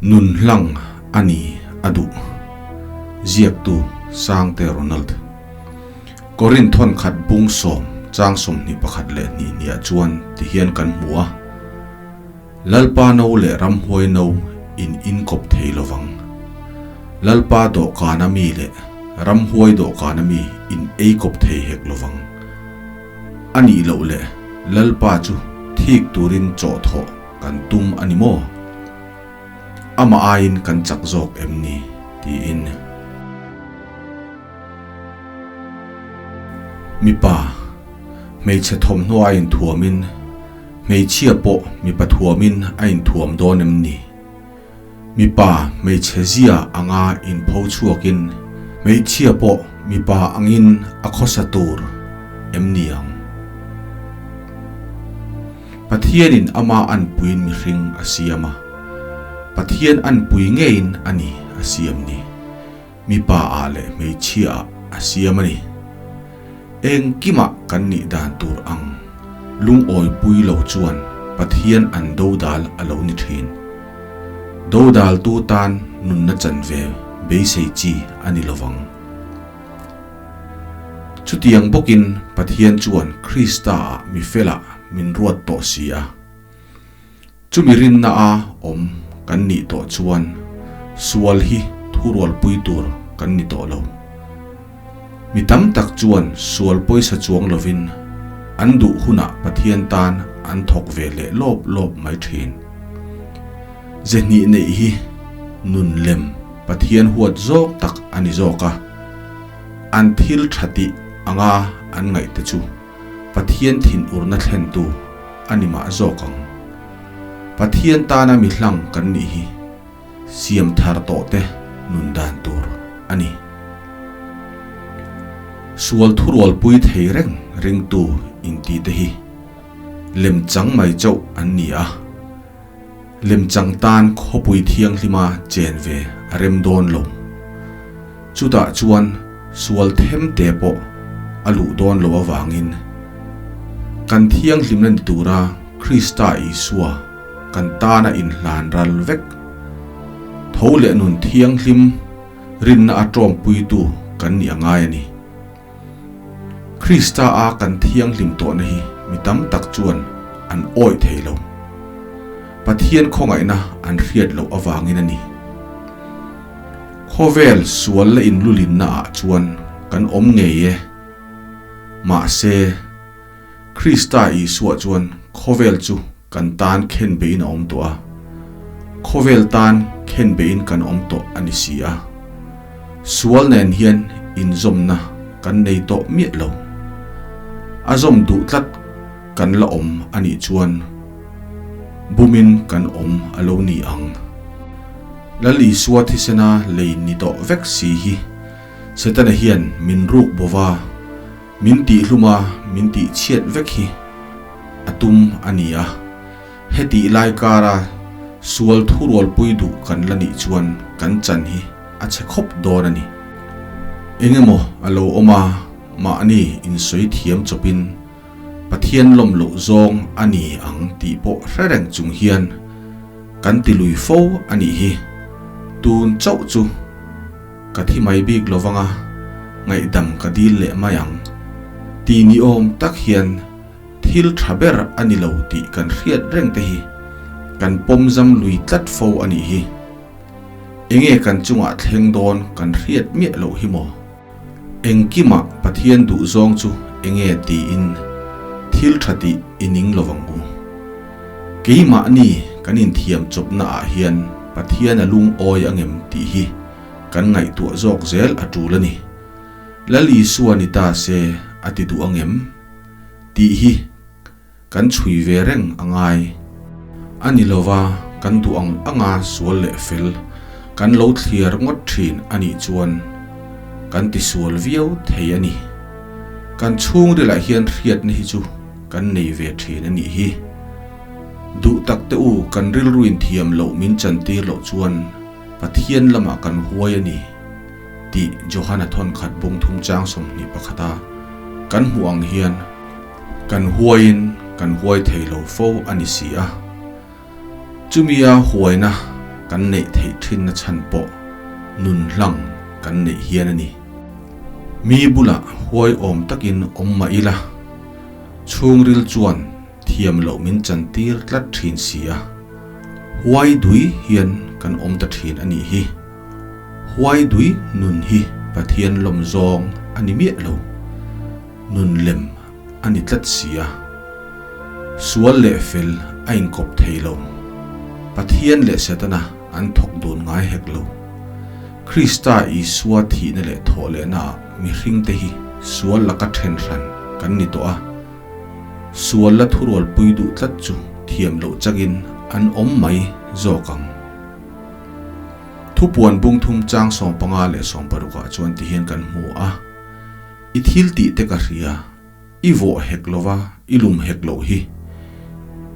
Nun hlang a ni a duh. Ziaktu Sangte Ronald. Korinth thawnkhat bung sawm chang 21 leh hnih hniah chuan tihian kan hmu a, Lalpa no leh ramhuai no in inkawp thei lovang. Lalpa dawhkana mi leh ramhuai dawhkana mi in eikawp thei hek lovang. A nih loh leh Lalpa chu thik turin chawhthawh kan tum a ni maw? Amah aiin kan chak zawk em ni? tiin. Mipa, hmeichhe thawmhnaw a inthuamin, hmeichhia pawh mipa thuamin a inthuam dawn em ni? Mipa, hmeichhe zia anga inpho chhuakin, hmeichhia pawh mipa angin a khawsa tur em ni ang? Pathianin ama anpuiin mihring a siam a, Pathian anpui ngeiin a ni a siam ni. Mipa ah leh hmeichhia ah a siam a ni. Engkimah kan nih dan tur ang lungawipui lo chuan Pathian an dodal a lo ni thin. Dodaltu tan nunna chanve beisei chi a ni lovang. Chutiang bawkin Pathian chuan Krista-ah mi felah min ruat tawh si a. Chumi rinna a awm kan nih tawh chuan sual hi thurualpui tur kan ni tawh lo. Mi tam tak chuan sual pawisa chuang lovin an duh hunah Pathian tan an thawk ve leh lawp lawp mai thin. Ze hnih neih hi nun lem Pathian huat zawk tak a ni zawk a. An thil tha tih anga an ngaih te chu Pathian thinurna thlentu a ni mah zawk ang. Pathian tana mi hlang kan nih hi siam thar tawh te nun dan tur a ni. Sual thurualpui thei reng ringtu inti te hi lemchang mai chauh an ni a. Lemchang tan khawpui thianghlima chen ve a rem dawn lo. Chutah chuan sual them te pawh a luh dawn lo avangin kan thianghlimna ni tura Krista Isua kan tana inhlan ral vek tho leh nun thianghlim rinna a tawmpuitu kan nih a ngai a ni. Krista a kan thianghlim tawhna hi mi tam tak chuan an awih thei lo. Pathian khawngaihna an hriat loh avangin a ni. Khawvel sual la inlulinna ah chuan kan awm ngei e. Mahse, Krista Isua chuan khawvel chu kan tan khen beiin a awm tawh a, khawvel tan khen beiin kan awm tawh a ni si a. Sual nen hian inzawmna kan nei tawh miah lo. A zawm duh tlat kan la awm a nih chuan bumin kan awm a lo ni ang. Lal Isua thisena lei ni tawh vek si hi Setana hian min ruk bova Min tihhlum a, min tihchhiat vek hi a tum a ni a. Hetih lai kara sual thurualpui duh kan la nih chuan kan chan hi a chhe khawp dawn a ni. Engemaw a lo awm a, mahni insawi thiam chawpin Pathian lawm loh zawng a ni ang tih pawh hre reng chung hian kan ti lui fo a nih hi. Tun chauh chu. Ka thi mai bik lo vang a, ngaihdam ka dil leh mai ang. Ti ni awm tak hian thil tha ber a ni lo tih kan hriat reng te hi kan pawm zam lui tlat fo a nih hi. Enge kan chungah thleng dawn kan hriat miah loh hi maw? Engkimah Pathian duh zawng chu enge tiin thil tha tih i ning lo vang u. Keimahni kan inthiam chawpna ah hian Pathian a lungawi angem tih hi kan ngaihtuah zawk zel a tul a ni. Lal Isua ni ta se a ti duh angem tih hi kan chhui ve reng a ngai. A ni lova kan duh ang anga sual leh fel kan lo thliar ngawt thin a nih chuan kan tisual viau thei a ni. Kan chhungrilah hian hriatna hi chu kan nei ve thin a nih hi. Duh tak te u kan rilruin thiam loh min chantir loh chuan Pathian lamah kan huai a ni tih Johana thawnkhat bungthum chang 21 a kan hmuh ang hian kan huaiin kan huai thei lo fo a ni si a. Chumia huaina. kan neih theih thinna chhan pawh nun hlang kan neih hian a ni. Mi bulah huai awm takin awm mah ila, chhungril chuan thiam loh min chantir tlat thin si a, huai dui hian kan awm ta thin a nih hi. Huai dui nun hi Pathian lawm zawng a ni miah lo, nun lem a ni tlat si a. Sual leh fel a inkawp thei lo. Pathian leh Setana an thawk dun ngai hek lo. Krista Isua thihna leh thawhlehnaah mihringte hi sual laka then hran kan ni tawh a. Sual la thurualpui duh tlat chu thiam loh chakin an awm mai zawk ang. Thupuan bungthum chang 15 leh 60 ah chuan tihian kan hmu a. I thil tih te ka hria, i vawh hek lova i lum hek loh hi.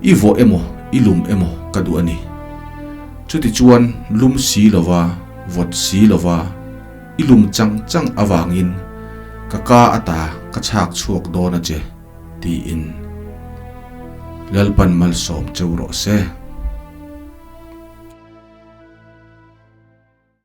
I vawh emaw i lum emaw ka duh a ni. Chutichuan lum si lova vawt si lova i lum chang chang avangin ka ka ata ka chhak chhuak dawn a che, tiin Lalpan malsawm cheu rawh se.